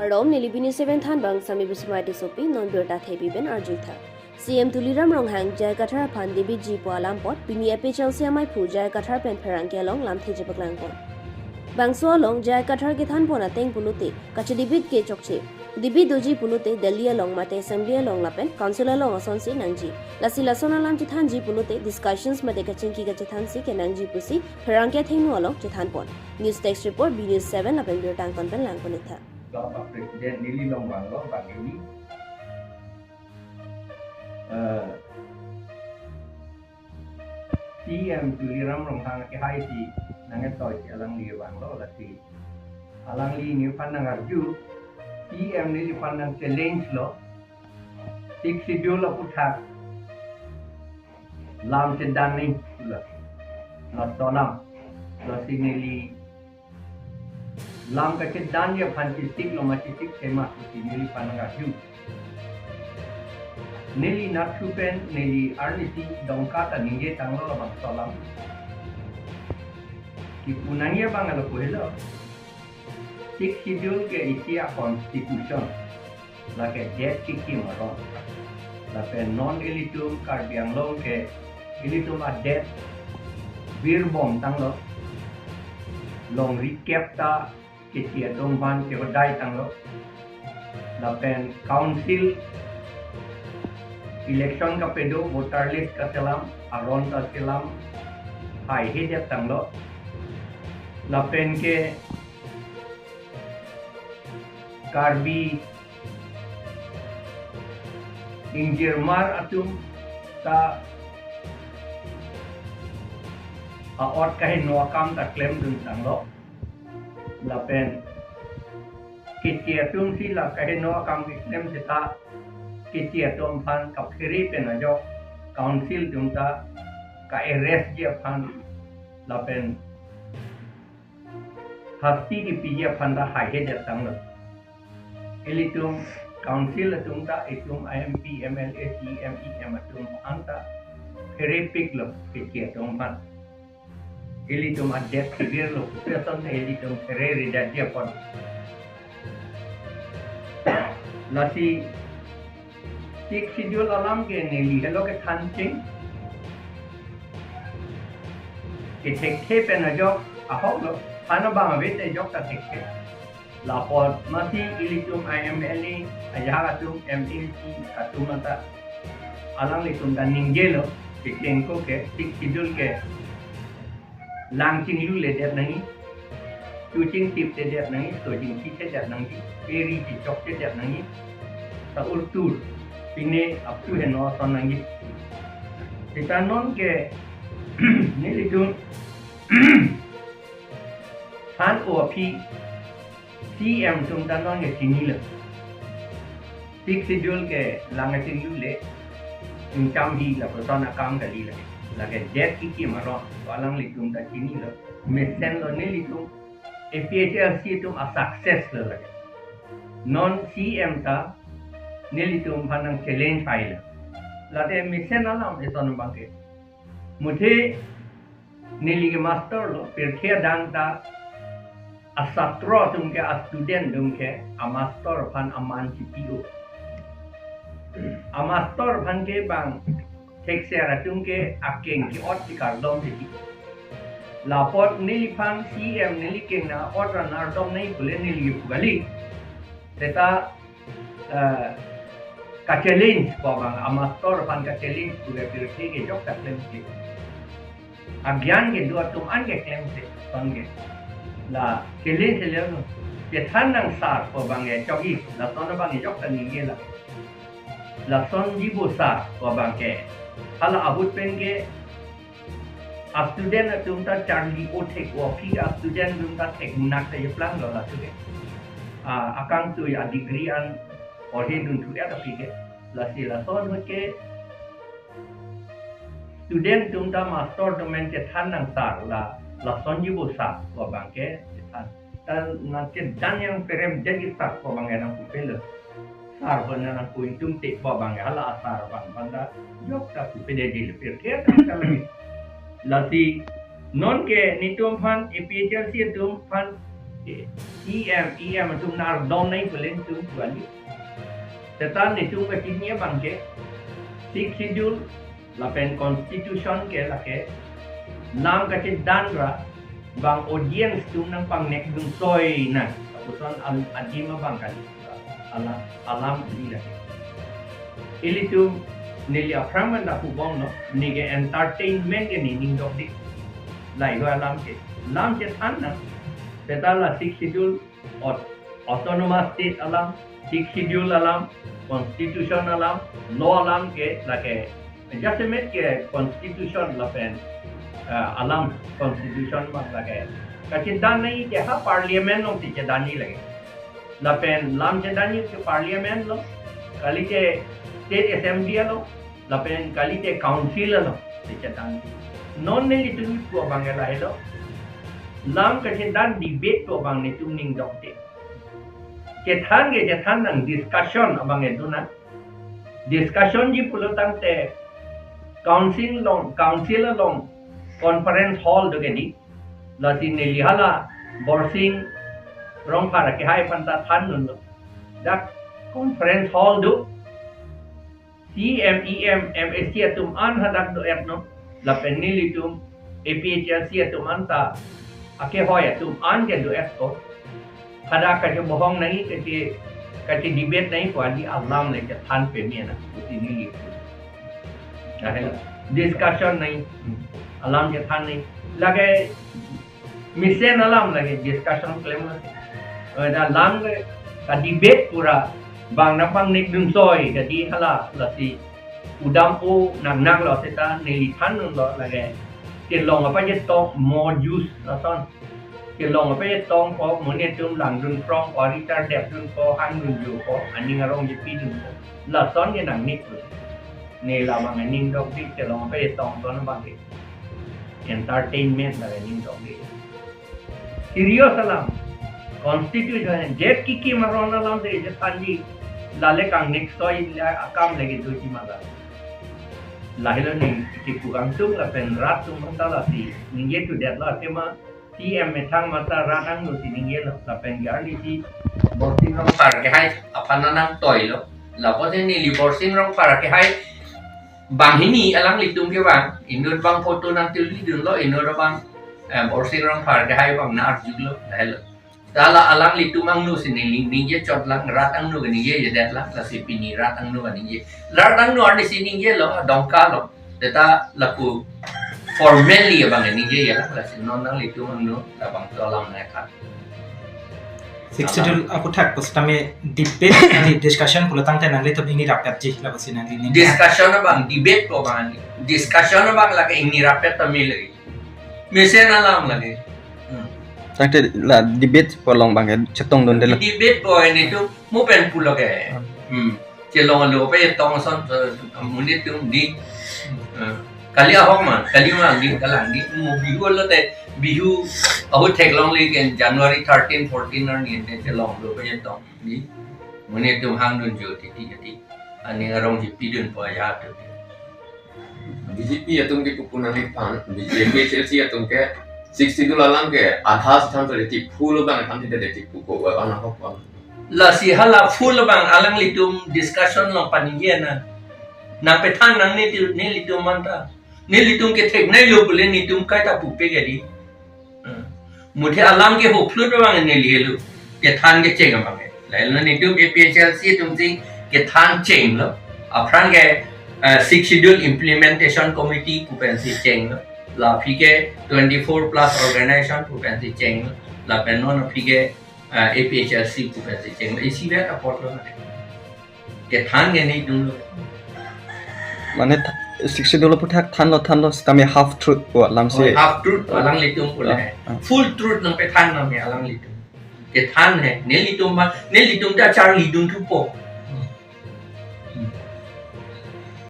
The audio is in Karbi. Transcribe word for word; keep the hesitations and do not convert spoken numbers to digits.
Kardom, neli B News seven thanbang Sami Bismai Tissopi, non birta thepi pen arjuthak. C M Tuliram Ronghang J I Kathar aphan debitji pu alam apot, pini A P H L C amaiphu J I Kathar pen pherangke along lamthe chepaklangpon. Bangso along J I Kathar kethanpon ateng pulote, kachedebit ke chokche. Debit doji pulote Delhi along mate Assembly along lapen Council along asonsi nangji. Lasi lason alam chethanji pulote discussions mate kachingki kachethansi kenangji pusi pherangke athengno along chethanpon. News Desk Report, B News seven lapen birta angkon pen langpon-iktha. Bangso President neli along vanglo, bang neli, eh, C M Tuliram Ronghang kehaisi nangketoi si alangli vanglo, lasi alangli neliphan nangarju, C M neliphan nang-challenge lo, Sixth Schedule aputhak lam chedan nangji pulo. Laso alam, lasi neli lam kachedandi aphan chesik lo ma chesik sema pusi neliphan nangarju. Neli nathu pen neli arnisi Dongka ta ningje tanglo labangso alam. Kipu nangji abang alo pu helo, Sixth Schedule ke isi a-constitution. Lake det kekim aron. Lapen non ilitum Karbi Anglong ke ilitum adet virbom tanglo. Longri kep ta keche atum aphan kehodai tanglo. Lapen Council election kapedo, voter list kaselam, aron ta selam haihedet tanglo. Lapen ke Karbi ingjirmar atum ta a-ot kaheno akam ta klemdun tanglo. Lapen keche atumsi la kaheno akam keklem seta keche atum aphan kaphere pen ajok Council atum ta ka-arrest ji aphan lapen hasti kepiji aphan ta haihedet tanglo. Ilitum Council atum ta itum I M P, M L A, C M, E M atum aphan ta pherepiklo keche atum aphan. Ilitum adet kevirlo, pu ason ilitum phereredetji apot. Lasi Sixth Schedule alam ke neli helo kethan cheng. Kethekthe pen ajok ahok lo, than abang ave te ajok ta thekthe. Lapot masi ilitum I M L A, ajahak atum M L A atum anta alanglitum ta ningjelo, kechengko ke, Sixth Schedule ke lang chinglule det nangji, tu chingtip te det nangji, so chingsi te det nangji, peri chichok te det nangji, ta urtur, pine aptu heno ason nangji. Seta non ke nelitum than-o aphi C M atum ta non ke chinilo. Sixth Schedule ke lang chinglule, ingcham hi lapuson akam kali lake. Lake det kekim aron, alanglitum ta chinilo. Mesenlo nelitum, A P H L C atum a-success lo lake. Non C M ta nelitum aphan nang-challenge pailo. Late mesen alam eson abang ke. Muthe neli ke master lo, pirthe adang ta asatro atum ke, a-student atum ke, amaster aphan aman chipi-o. Amaster aphan ke bang thekser atum ke akeng ke-ot si kardom si. Lapot neliphan C M neli keng na ot ra nangkardom nangji pule neli ke pu kali. Seta eh, ka-challenge pu abang, amaster aphan ka-challenge pu ke pirthe ke ajok ta klemkle. Agyan kedo atum an ke klemkle, son ke. La challenge le no. Chethan nang sir pu abang ke chokji, lason abang ajok ta ningje la. Lasonji bo sir pu abang ke. Hala ahut pen ke a-student atum ta charli-o thek-o aphi, a-student atum ta thek-nak ta jeplanglo latum ke. Ah, akangtui a-degree an porhi dunthu-et aphi ke. Lasi lason ahut ke student atum ta master atum pen chethan nang sir la, lasonji bo sir pu abang ke chethan. Ta nangchedan yang perem jadi sir pu abang ke nangpupelo. Sir aphan nangpu ingtungte pu abang ke hala a-sir aphan aphan ta ajok ta pupedetji le pirthe ta kali. Lasi non ke netum aphan, A P H L C atum aphan E M, E M atum nangdon nangji pu le nelitum pu kali. Seta nelitum kachini abang ke Sixth Schedule lapen Constitution ke lake lam kachedan ra bang audience atum nangpangnek dun soi nang. Lapuson al-, adim abang kali. Alam, alam ili lake. Ilitum neli aphrang man lapu bomlo, neke entertainment ke nening dokde. Lahelo alam ke. Lam chethan nang. Seta la Sixth Schedule, aut-, Autonomous State alam, Sixth Schedule alam, Constitution alam, law alam ke lake. Jasemet ke Constitution lapen, eh, alam Constitution abang lake kachedan nangji ke ha Parliament alongsi chedanji lake. Lapen lam chedanji ke Parliament along, kalite State Assembly along, lapen kalite Council alongsi chedan. Non nelitum kipu abang ke lahelo. Lam kachedan debate pu abang nelitum ning dokde. Chethan ke chethan nang, discussion abang ke do nang. Discussion ji pulo tangte Council along, Council along Conference Hall do ke di. Lasi neli hala Borsing Rongphar akehai aphan ta than dunlo. Dak Conference Hall do. C M, E M, M A C atum an hadak do-et non. Lapen nelitum A P H L C atum an ta akehoi atum an ke do-et ko. Hadak kachebohong nangji, kache, kachedebate nangji pu kali, alam le chethan peme nang pusi neli. Lahelo. Discussion nangji. Alam chethan nangji. Lake mesen alam lake discussion klemlo. Eh, dak lam ke kadebate pura bang nangpangnek dun soi, jadi hala lasi udam o nang nanglo seta neli than dunlo lake. Kelong apachetong mo juice lason. Kelong apachetong ko, monit atum langdun prong ko, ari tardep dunpo, hang dunjo ko, aning arong jepi dunpo. Lason ke nangnek lo. Ne labang aning dokde, kelong apachetong ason abang ke entertainment la aning dokde. Serious alam. Constitution, jet kikim aron alam si chethanji. Lale kangnek soi la akam lake doji ma la. Lahelo ne kipu kangtung lapen rat atum aphanta lasi ningje thudetlo, athema C M methang mata rat angno si ningjelo, lapen ke arnisi Borsing Rongphar akehai aphan nangtoilo. Lapusi neli Borsing Rongphar akehai banghini alanglitum ke bang, inut abang photo nangtuli dunlo, inut abang, eh, Borsing Rongphar akehai abang nang-arjulo, lahelo. Hala alanglitum angno si neli ningje chot lang, rat angno ke ningjejedet lang, lasi pini rat angno ke ningje. Rat angno arnisi ningjelo, adongka lo. Seta lapu formally abang ningjeje lang, lasi non nanglitum angno labangso alam nangthan. Sixth Schedule aputhak pusitame debate kali, discussion pulo tangte nanglitum ingni rapetji, lapusi nangli ning. Discussion abang, debate ko abang ni. Discussion abang lake ingni rapet ta me lake. Mesen alam lake. Hmm. Tangte la debate pu along abang ke chetong dundelo. Debate pu nelitum mo pen pulo ke. Hmm. Hmm. Chelonglo apachetong ason, eh, monit atum di. Eh, kali ahok ma, kali ma di, kalang di. Mo Bihu lote, Bihu ahut theklongle ke January thirteen, fourteen arni te chelonglo apachetong di. Monit atum hang dunjo titi titi. Aning arong jepi dunpo ajat tu. B J P atum ke kupu nangji aphan, B J P, A P H L C atum ke Sixth Schedule alam ke adha si than to, de ti full abang than, de ti pu ko abang ahok abang. Lasi hala full abang alanglitum discussion along paningje nang. Nangpethan nang neli, nelitum anta. Nelitum ketheknei lo pule nelitum kaita pupe ke di. Hmm. Muthe alam ke hoplut abang neli helo. Kethan kecheng abang ke. Lahelo nelitum A P H L C atum si kethan chenglo. Aphrang ke, eh, Sixth Schedule Implementation Committee pu pensi chenglo. La aphi ke twenty-four plus organization pu pensi chenglo. Lapen non aphi ke, eh, A P H L C pu pensi chenglo. Isivet apotlo na. Kethan ke nelitum lo. Mane th-, Sixth Schedule aputhak thanlo thanlo sitame half truth pu alam si. Oh, half truth pu alanglitum pule. Ah, ah. Full truth nangpethan nang me alanglitum. Kethan he, nelitum ma, nelitum ta charli dun thupo.